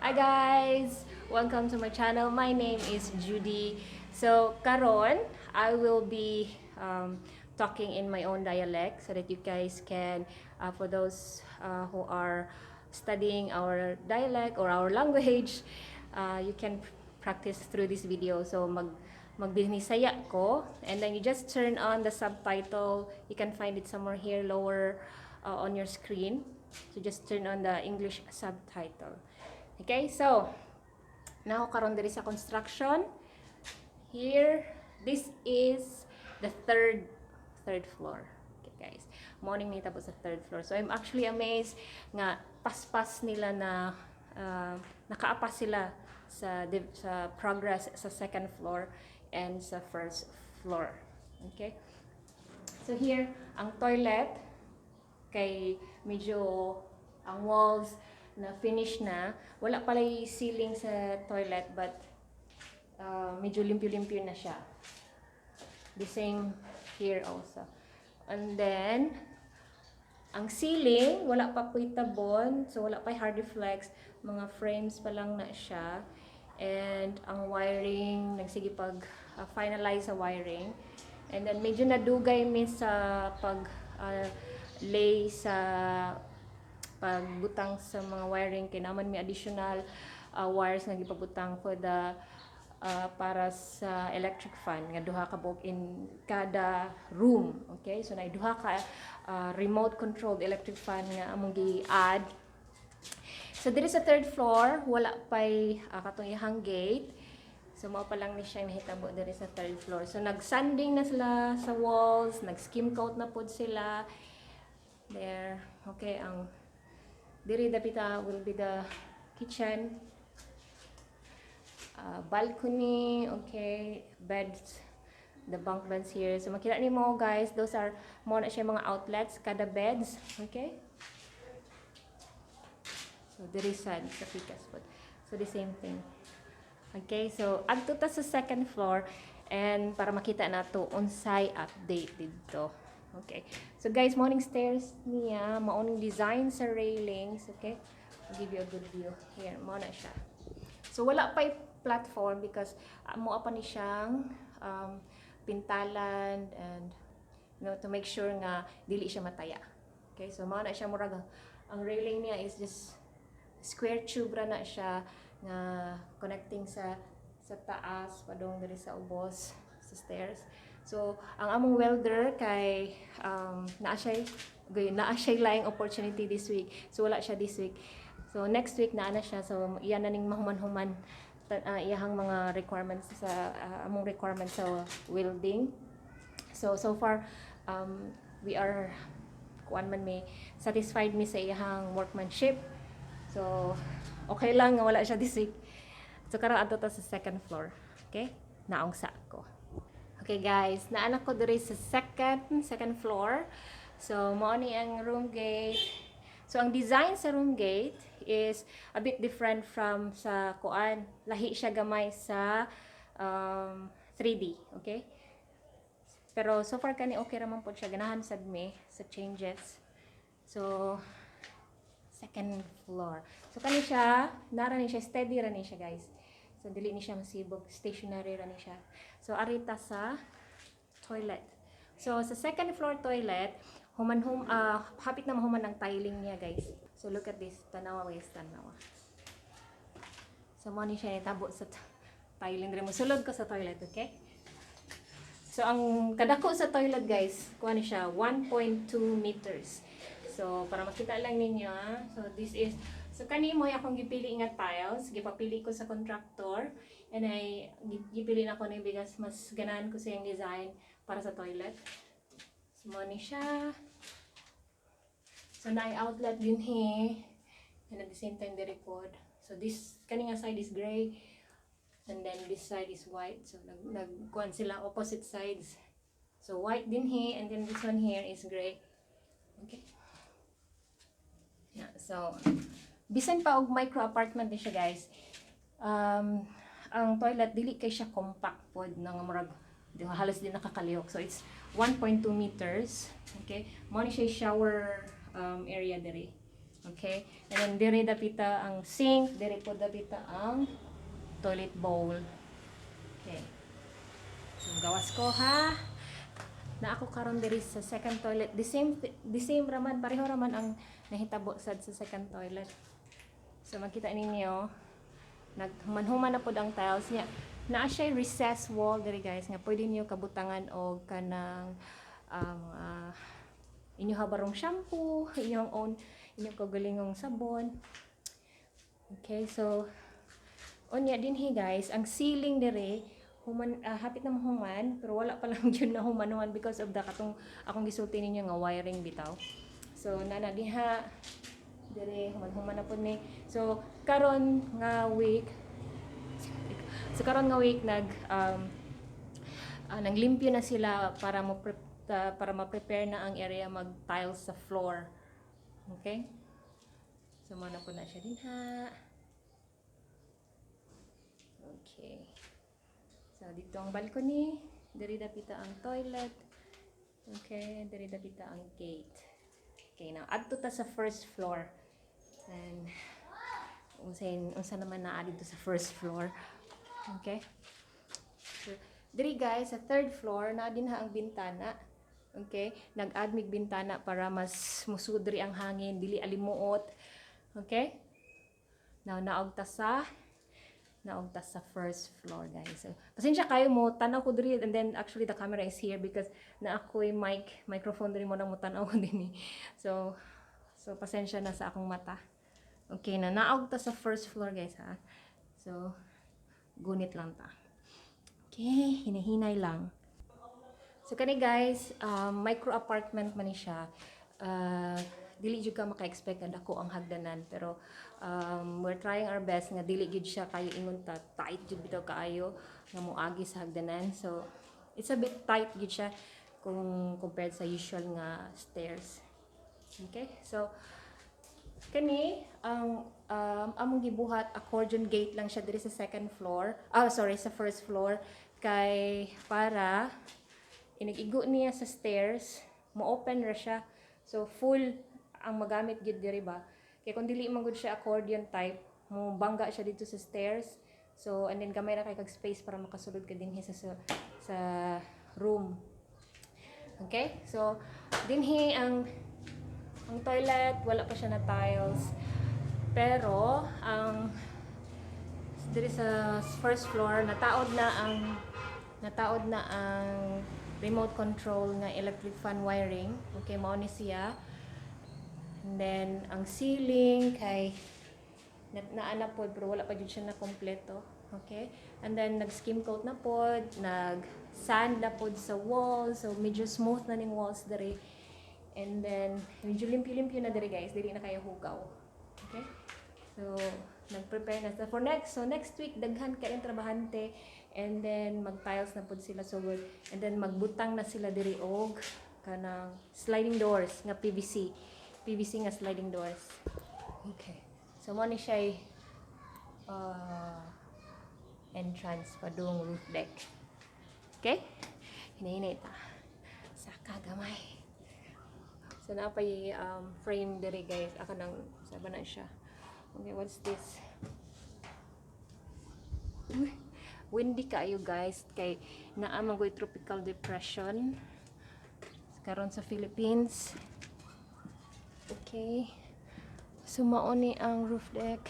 Hi guys! Welcome to my channel. My name is Judy. So, karon, I will be talking in my own dialect so that you guys can, for those who are studying our dialect or our language, you can practice through this video. So, magbinisaya ko and then you just turn on the subtitle. You can find it somewhere here lower on your screen. So just turn on the English subtitle. Okay, so naa ko karon diri sa construction. Here, this is the third floor. Okay, guys. Mao ning nahitabo sa third floor. So I'm actually amazed nga paspas nila na nakaapas sila sa progress sa second floor and sa first floor. Okay? So here, ang toilet kay medyo ang walls na finish na. Wala pala yung ceiling sa toilet, but medyo limpyo-limpyo na siya. The same here also. And then, ang ceiling, wala pa po tabon. So, wala pa hardiflex. Mga frames pa lang na siya. And ang wiring, nagsige pag finalize sa wiring. And then, medyo nadugay mi sa pag lay sa pagbutang sa mga wiring kay naa man may additional wires nga gipabutang for the para sa electric fan nga duha ka buok in kada room. Okay, so naay duha ka remote controlled electric fan nga among gi-add. So diri sa third floor, wala pay katong iyang gate. So mao pa lang ni siya nahitabo diri sa third floor. So nag-sanding na sila sa walls, nag-skim coat na pod sila there. Okay, ang diri dapita will be the kitchen, balcony, okay, beds, the bunk beds here. So makita nimo, guys, those are mao na siya mga outlets kada beds, okay? So diri sad sa pikas pod. So the same thing. Okay, so adto ta sa second floor and para makita nato unsay update didto. Okay. So guys, mao ning stairs niya, mao ning design sa railings, okay? I'll give you a good view here. Mao na siya. So wala pa platform because mo pa ni siyang pintalan and to make sure nga dili siya mataya. Okay, so mao na siya, murag ang railing niya is just square tube ra na siya nga connecting sa taas padung diri sa ubos sa stairs. So ang among welder kay naa siya laing opportunity this week. So wala siya this week. So next week naa na siya. So iya na ning mahuman-human iyahang mga requirements sa among requirements sa welding. So so far we are kuan man may satisfied mi sa iyahang workmanship. So okay lang nga wala siya this week. So karon adto ta sa second floor. Okay? Naong sa ko. Okay guys, naa na ko diri sa second floor. So mao ni ang room gate. So ang design sa room gate is a bit different from sa kuan. Lahi siya gamay sa 3D, okay? Pero so far kani okay ra man pod siya, ganahan sad mi sa changes. So second floor. So kani siya, nara ni siya, steady ra ni siya, guys. So dili ni siya masibog, stationary ra ni siya. So ari ta sa toilet. So sa second floor toilet, human hum hapit na mahuman ang tiling niya, guys. So look at this, tanawa guys, tanawa. So mo ni siya nitabo sa tiling diri. Mosulod ko sa toilet, okay? So ang kadako sa toilet, guys, kuha ni siya 1.2 meters. So para makita lang ninyo ah. So this is, so kani mo akong gipili nga tiles, gipapili ko sa contractor and I gipili na ko ni because mas ganahan ko sa iyang design para sa toilet. So mo ni siya. So naay outlet dinhi and at the same time diri pod. So this kani nga side is gray and then this side is white. So nag nagkuan sila, opposite sides. So white dinhi and then this one here is gray. Okay. Yeah, so bisan pa og micro apartment ni siya, guys. Ang toilet dili kay siya compact pod nang murag di halos di nakakalihok. So it's 1.2 meters. Okay. Mao ni siya shower area diri. Okay? And then dire dapita ang sink, dire po dapita ang toilet bowl. Okay. So gawas ko ha. Na ako karon diri sa second toilet. The same raman, pareho raman ang nahitabo sad sa second toilet. So makita ninyo, naghuman-human na pod ang tiles niya. Naa siya recess wall diri, guys, nga pwede niyo kabutangan og kanang inyo habarong shampoo, inyong own inyong kaugalingong sabon. Okay, so unya dinhi, guys, ang ceiling dire human, hapit na mahuman, pero wala pa lang jud na humanuhan because of the katong akong gisulti ninyo nga wiring bitaw. So nana diha dire human-human na pud ni. So karon nga week naglimpyo na sila para ma-prepare na ang area mag tiles sa floor. Okay? So mao na po na siya dinha. Okay. So dito ang balcony, diri dapita ang toilet. Okay, diri dapita ang gate. Okay, now adto ta sa first floor. And unsa naman naa dito sa first floor. Okay? So, diri, guys, sa third floor na din ha ang bintana. Okay? Nag-add mig bintana para mas musudri ang hangin, dili alimuot. Okay? Now naog ta sa first floor, guys. So, pasensya kayo mo tanaw ko diri, and then actually the camera is here because na ako'y microphone diri mo na mo tanaw ko dinhi. So pasensya na sa akong mata. Okay na naog ta sa first floor, guys, ha. So gunit lang ta. Okay, hinahinay lang. So kani, guys, micro apartment man ni siya. Dili jud ka maka-expect nga dako ang hagdanan, pero we're trying our best nga dili jud siya kayo ingon ta tight jud bitaw kaayo nga moagi sa hagdanan. So it's a bit tight jud siya kung compared sa usual nga stairs. Okay? So kani ang among gibuhat, accordion gate lang siya diri sa second floor. Ah, sorry, sa first floor kay para inig-igo niya sa stairs, mo-open ra siya. So full ang magamit gid diri ba. Kay kung dili man gud siya accordion type, mo bangga siya dito sa stairs. So and then gamay ra kay kag space para makasulod ka dinhi sa room. Okay? So dinhi ang toilet, wala pa siya na tiles. Pero ang diri sa first floor, nataod na ang remote control nga electric fan wiring. Okay, mao ni siya. And then ang ceiling kay na naa na pod pero wala pa jud siya na kompleto. Okay? And then nag skim coat na pod, nag sand na pod sa wall, so medyo smooth na ning walls diri. And then medyo limpyo-limpyo na diri, guys, dili na kayo hugaw. Okay? So nag-prepare na sa for next. So next week daghan kayong trabahante and then mag-tiles na pod sila sugod and then magbutang na sila diri og kanang sliding doors nga PVC. PVC nga sliding doors. Okay. So mo ni siya entrance padung roof deck. Okay? Hinahinay ta. Saka gamay. So naa pay frame diri, guys. Aka nang saba na siya. Okay, what's this? Uy, windy kaayo, guys, kay naa man goy tropical depression karon sa Philippines. Okay. So mao ni ang roof deck.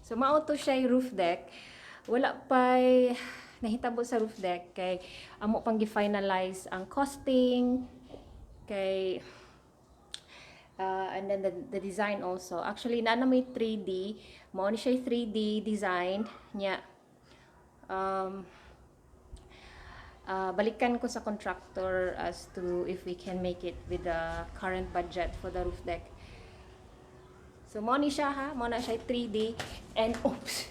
So mao to siya yung roof deck. Wala pa'y nahitabo sa roof deck kay amo pang gi-finalize ang costing kay and then the design also. Actually, naa na may 3D. Mao ni siya yung 3D design niya. Balikan ko sa contractor as to if we can make it with the current budget for the roof deck. So, mo ni siya ha. Mo na siya 3D. And, oops.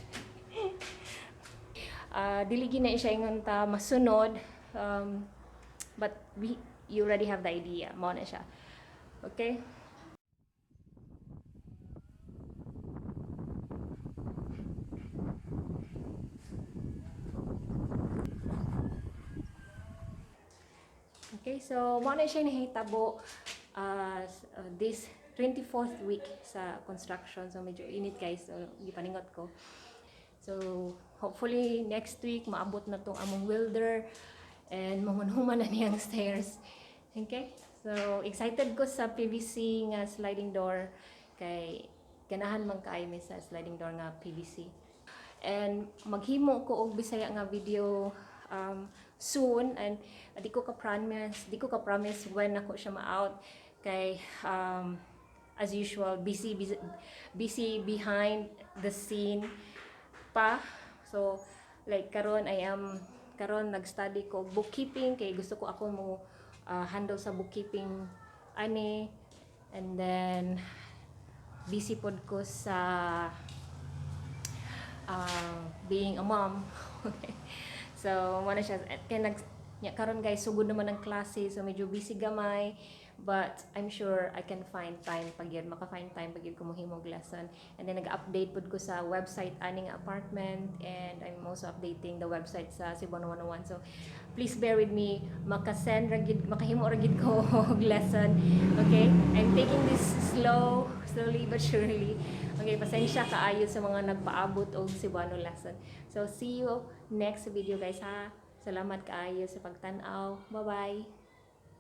Dili gyud na siya ingon ta masunod, but we you already have the idea. Mao na siya. Okay? Okay, so mao na siya nahitabo this 24th week sa construction. So medyo init, guys, so gipaningot ko. So hopefully next week maabot na tong among welder and mahuman na niyang stairs. Okay? So excited ko sa PVC nga sliding door kay ganahan man kaayo mi sa sliding door nga PVC. And maghimo ko og Bisaya nga video soon and di ko ka promise when ako siya ma-out kay as usual, busy, busy, busy behind the scene pa. So like karon, I am karon nag-study ko og bookkeeping kay gusto ko ako mo handle sa bookkeeping ani, and then busy pod ko sa being a mom. Okay. So, mao na siya. At kaya nag, nya, karon guys, sugod naman ang klase, so medyo busy gamay. But I'm sure I can find time pag yun, maka-find time pag yun ko mohimog lesson. And then nag-update pud ko sa website aning apartment and I'm also updating the website sa Cebuano 101. So please bear with me, makasend ra gyud, makahimo ra gyud ko og lesson. Okay? I'm taking this slow, slowly but surely. Okay, pasensya kaayo sa mga nagpaabot og Cebuano lesson. So see you next video, guys, ha. Salamat kaayo sa pagtan-aw. Bye-bye.